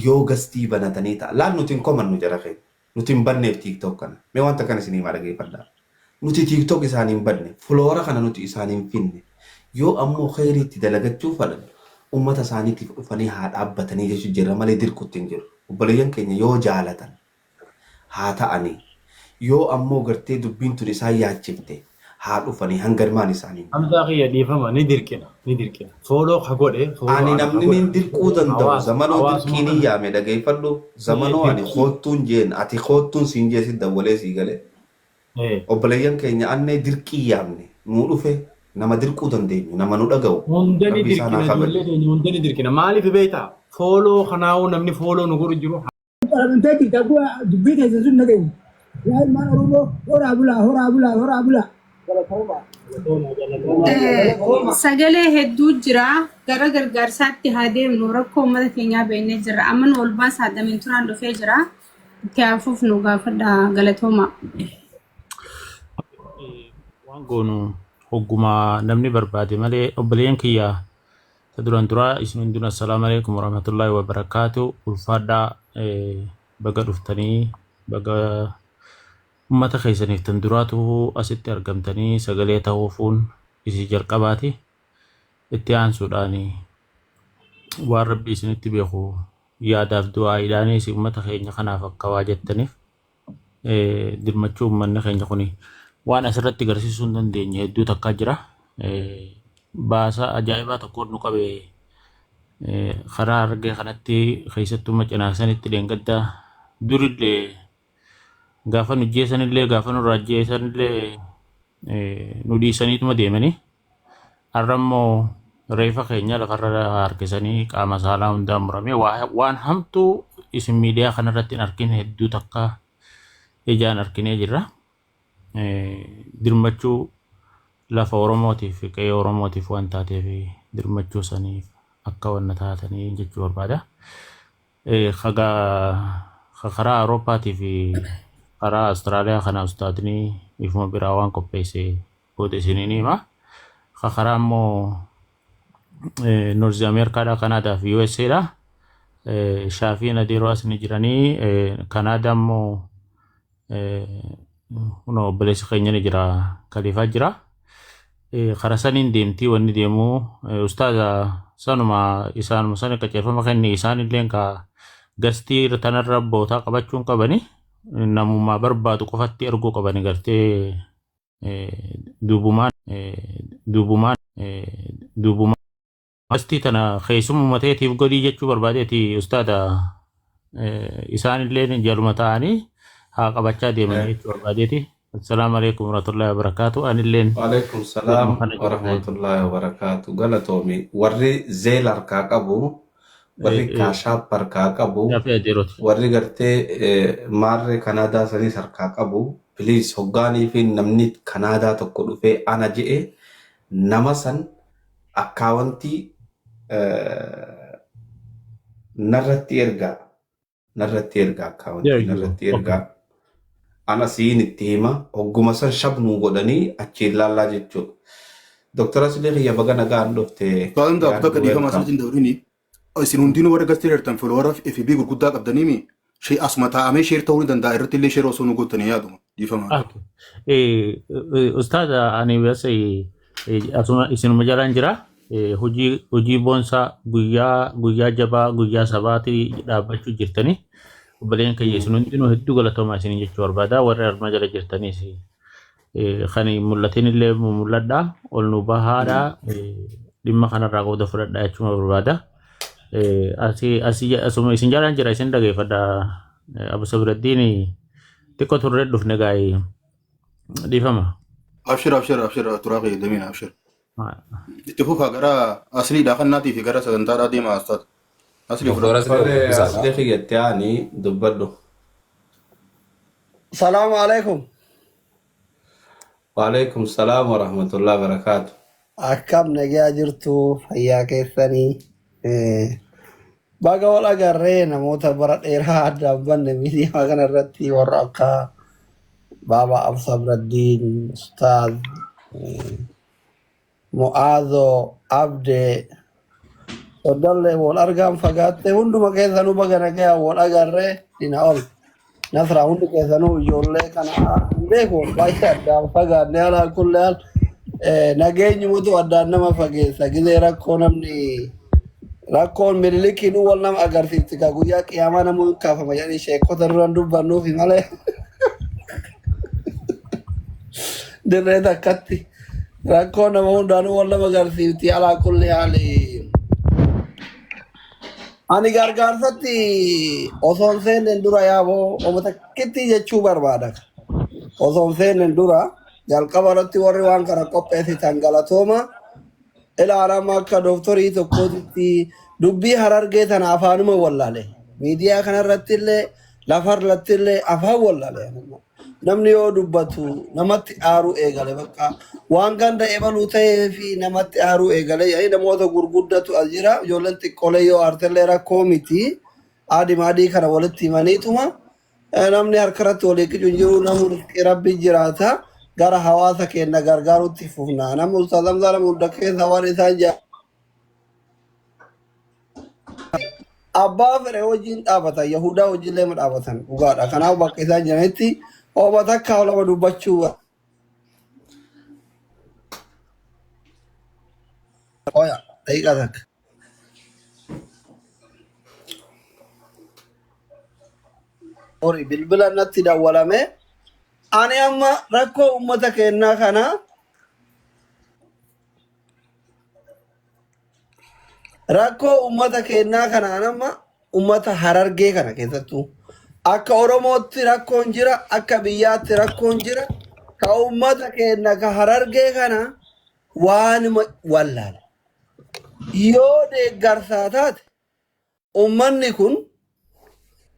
yoo gastii banatanii ta'a. Laal nuti hin komannu jara keenya. Nuti hin banneef TikTok kana. Mee wanta kana isinii himaa dhageeffadhaa. Nuti TikTok isaanii hin banne. Fuloora kana nuti isaanii hin finne. Yoo ammoo kheyriitti dalagachuu fadhan ummata isaaniitiif dhufanii haa dhaabbatanii jechu jirra malee dirqutti hin jirru. Obboleeyyan keenya yoo jaalatan haa ta'anii. Yoo ammoo gartee dubbiin tun isaan yaachifte haa dhufanii hangarmaan isaanii hin Hamzaa kiyya dhiifama ni dirqina ni dirqina. Fooloo ka godhe fooloo Ani ana ka namni godhe nin dirquu danda'u hawaasa zamanoo hawaasuma dirqiin hin kana yaame dhageeffadhu zamanoo ani dirqii. koottuun jeen ati koottuun siin jee si dawwalee sii galee. Obboleeyyan keenya annee dirqii yaamne nuu dhufe nama dirquu dandeenyu nama nu dhaga'u Hunda ni rabbi isaan dirqina haa kabaju. ijoollee teenya hunda ni dirqina. Maaliif beektaa? Fooloo kanaa'uu namni fooloo nu godhu jiru Qaramtee jirta akkuma dubbii teessan sun dhageenye. Yaa ilmaan Oromoo horaa bulaa horaa bulaa horaa bulaa. Sagalee hedduu jira. Gara gargaarsaatti haa deemnu. Rakkoo uummata keenyaa beeknee jirra. Amma nu ol baasaa damiin turaan dhufee jira. Itti hafuuf nu gaafadha galatooma. Waan goonu hogguma namni barbaade malee obboleeyyan kiyya ta duran duraa isin hundinuu assalaamu alaikum warahmatullahi wabarakaatu ulfaadhaa baga dhuftanii baga ummata keessaniif tan duraatu asitti argamtanii sagalee ta'uufuun isii jalqabaati itti aansuudhaan waan rabbi isinitti beeku yaadaaf du'aa'iidhaanis ummata keenya kanaaf akka waa jettaniif dirmachuu uummanni keenya kun waan asirratti agarsiisuu hin dandeenye hedduu takkaa jira. Baasa ajaa'ibaa tokkoon nu qabe karaa argee kanatti keessattuu macinaasanitti dheengadda durillee gaafa nu jeesanillee gaafa nurraa jeesanillee nu dhiisaniituma deemanii har'a immoo reefa keenya lafarra harkisanii qaama saalaa hundaa muramee waan hamtuu isin miidiyaa kanarratti hin argine hedduu takka ijaan arginee jirra. Dirmachuu lafa Oromootiif qe'ee Oromootiif waan taateef dirmachuu saniif akka wanna taatanii jechuu barbaada. Karaa Awurooppaatii fi karaa Awustiraaliyaa kana ustaadni ifuma biraa waan qopheesse booda isiniin hima. Karaa immoo Noorzi Ameerikaadha, Kanaadaa fi USAdha. Shaafiin adeeroo as ni jiranii. Kanaadaa immoo kunoo obboleessi keenya ni jira, Kaliifaa jira. Karaa saniin deemtii wanni deemu ustaaza sanuma isaanuma sana qajeelfama kenni isaan illee ka gastii tanarra bootaa qabachuun qabani namummaa barbaadu qofatti erguu qabani gartee duubumaan duubumaan duubumaan gastii tana keessummaa teetiif godhii jechuu barbaadeeti ustaaza isaan illee jaluma ta'anii haa qabachaa deemanii jechuu barbaadeeti. Assalaamu alaikum warahmatullahi wabarakatuh. Anilleen Waalaikum jedhuma salaam kana jedha. warahmatullahi wabarakatuh. Galatoomi warri zeel harkaa qabu, warri kaashaap harkaa qabu, Gaaffii adeerooti. warri gartee maarree Kanaadaa sanis harkaa qabu. Please hoggaanii fi namni Kanaadaa tokko dhufee ana je'e nama san akkaawwantii narratti ergaa. Narratti ergaa There akkaawwantii you go. narratti Okay. ergaa. Ana siin itti hima hogguma san shabnuu godhanii achiin laallaa jechuudha. Dooktar Asilee kiyya baga nagaan dhufte Ustaazan daakuu takka yaaddu dhiifama welcome. asirratti hin dabrini. Isin hundinuu warra gastee jirtan follower FB gurguddaa qabdaniimi. Shee asuma taa'amee sheer ta'uu ni danda'a irratti illee sheer osoo nu gootanii yaaduma. Dhiifama. Okay. Ustaaza ani bas asuma isinuma jalaan jira. Hojii boonsaa guyyaa guyyaa jabaa guyyaa sabaati dhaabbachuu jirtanii. Obboleen kiyya isin hundinuu hedduu galatoomaa isin jechuu barbaada. Warri arma jala jirtanis kan mul'atin illee mul'adha. Ol nu bahaadha. Dhimma kanarraa qooda fudhadha jechuuma barbaada. Asii asii asuma isin jalaan jira isin dhageeffadha. Abu Sabraddiin xiqqoo turre dhufne gaa'ee dhiifama. Abshir abshir abshir turaa fayyadamiin abshir. Itti fufaa gara asliidhaa kannaatii fi gara sagantaadhaa deemaa ustaad. Aslii Doktora fudhadhu. Asli Tole dubbisaadha. asli kiyyatti aani dubbadhu. Salaamu alaikum. Waalaikum salaam wa rahmatullahi wa barakaatu. Akkam nagaa jirtu fayyaa keessanii. Baga wal agarree namoota bara dheeraa addaan banne miidiyaa kana irratti warra akka Baaba Absabraddiin, Ustaaz, Mu'aazoo, Abdee, Soddallee wal argaan fagaatte hunduma keessanuu baga nagaa wal agarree dina ol. Nasraa hundi keessanuu ijoollee kana hin beeku baay'ee addaan fagaanne alaa kullee al nageenyumatu addaan nama fageessa gizee rakkoo namni rakkoon minilikiin wal nama agarsiisti ka guyyaa qiyaamaa namuu hin kaafama jedhanii sheekota duran dubbannuufi malee dirree takkatti rakkoo nama hundaanuu wal nama agarsiifti alaa kulli haali. Ani gargaarsatti osoo hin seenneen dura yaaboo oma takkitti jechuu barbaada. Osoo hin seenneen dura jalqaba irratti warri waan kana qopheessitan galatooma. Ilaalama akka dooktorii tokkootitti dubbii harargee tana afaanuma wallaale. Miidiyaa kanarratti illee lafarratti illee afaan wallaale. Namni yoo dubbatu namatti aaruu eegale bakka waan ganda ebaluu ta'ee fi namatti aaruu eegale yaa'ii namoota gurguddatu as jira ijoolleen xiqqoolee yoo aartellee rakkoo miti adii adii kana walitti himaniituma namni harkarratti walii qicu hin jiru namni rizqii rabbi jiraata gara hawaasa keenya gargaarutti fufna namni ustaaz Hamzaa nama hunda keessa waan isaan jaa abbaa fedhe wajjin dhaabatan yahudaa wajjin illee dhaabatan dhugaadha kanaaf bakka isaan jiranitti hooba takka lama dubbachuu oya daqiiqaa takka. Sorry, bilbila natti dawwalame. Ani amma rakkoo uummata keenyaa kana rakkoo uummata keenyaa kana amma uummata harargee kana keessattuu akka Oromootti rakkoon jira, akka biyyaatti rakkoon jira. Ka uummata keenya ka harargee kana waanuma wallaala. Yoo deeggarsaa taate uummanni kun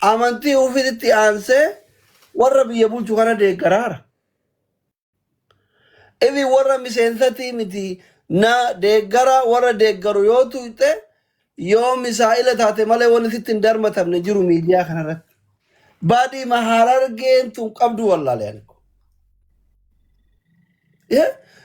amantii ofiitti aansee warra biyya bulchu kana deeggaraara. Ifi warra miseensatii miti na deeggara warra deeggaru yoo tuqxe yoo misaa'ila taate malee wanni sitti hin darbatamne jiru miidiyaa kanarratti. Baadii harargeen tun qabdu wallaale ani.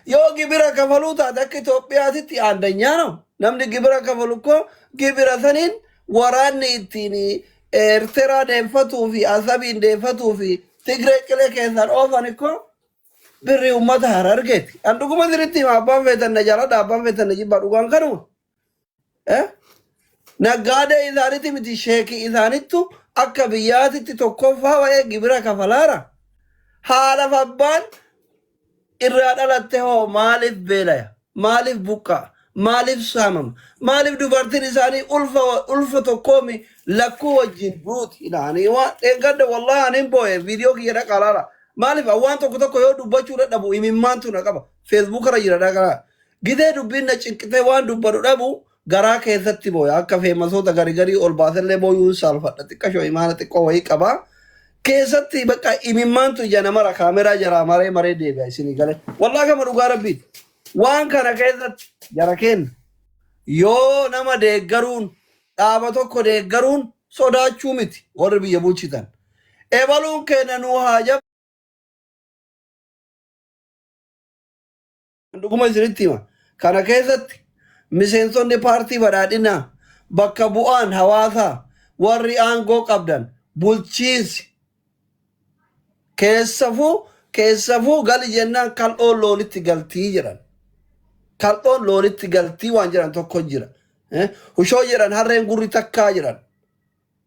Yoo gibira kafaluu taate akka Itoophiyaatitti aandanyaa no. Namni gibira kafalu ko gibira saniin waraanni ittiin Eertiraa deeffatuu fi Asabiin deeffatuu fi Tigree qilee keessaan oofan ko birri uummata harargeeti. An dhuguma sirriitti hima abbaan feetan na jaaladha abbaan feetan na jibbaa dhugaan kanuma. Naggaadee isaanitti miti sheekii isaanittu akka biyyaatitti tokkoffaa wa'ee gibira kafalaara. Haadhaaf abbaan irraa dhalatte hoo maaliif beelaya? Maaliif buqqaa? Maaliif saamama? Maaliif dubartiin isaanii ulfa ulfa tokkoomi lakkuu wajjin duuti? Ilaanii waan dheengadda wallahi ani hin boo'e viidiyoo kiyya dhaqaa laala. Maaliif waan tokko tokko yoo dubbachuu dadhabu imimmaantu na qaba. Feesbuuk irra jira dhaqaa. Gidee dubbiin na cinqitee waan dubbadhu dhabu garaa keessatti booya. Akka feemasoota garii garii ol baasellee booyuun saalfadha. Xiqqashoo imaana xiqqoo wayii qaba. Keessatti bakka imimmaantu ija namara kaameraa jaraa maree maree deebi'a isinii galee. Wallaahi kama dhugaa rabbiiti. Waan kana keessatti jara kenna. Yoo nama deeggaruun dhaaba tokko deeggaruun sodaachuu miti warri biyya bulchitan. Ebaluun keenya nuu haa jabaa. Dhuguma isinitti hima. Kana keessatti miseensonni paartii badhaadhinaa bakka bu'aan hawaasaa warri aangoo qabdan bulchiinsi keessafuu gali jennaan kal'oon loonitti galtii jedhan. Kal'oon loonitti galtii waan jedhan tokko jira. Hushoo jedhan harreen gurri takkaa jedhan.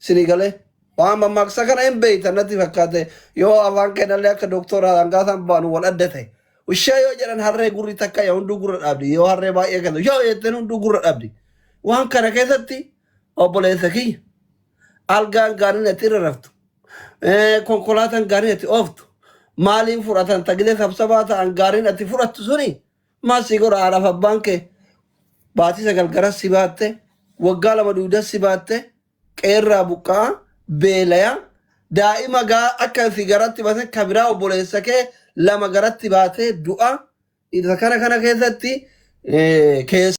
Isinii galee waan mammaaksa kana hin beektan natti fakkaate yoo afaan kennallee akka doktora Hangaasaan baanu wal adda ta'e. Ushee yoo jedhan harree gurri takka yaa hunduu gurra dhaabdi yoo harree baay'ee kennu yoo jettan hunduu gurra dhaabdi. Waan kana keessatti obboleessa kiyya algaan gaariin ati irra raftu konkolaataan gaariin ati ooftu maaliin fudhatan tagilee sabsabaa ta'an gaariin ati fudhattu suni Maal si godha haadhaaf abbaan kee baatii 9 garas si baatte waggaa 2 dugda si baatte qeerraa buqqa'a beelaya daa'ima gaa akka si garatti baate ka biraa obboleessa kee 2 garatti baatee du'a isa kana kana keessatti keessa.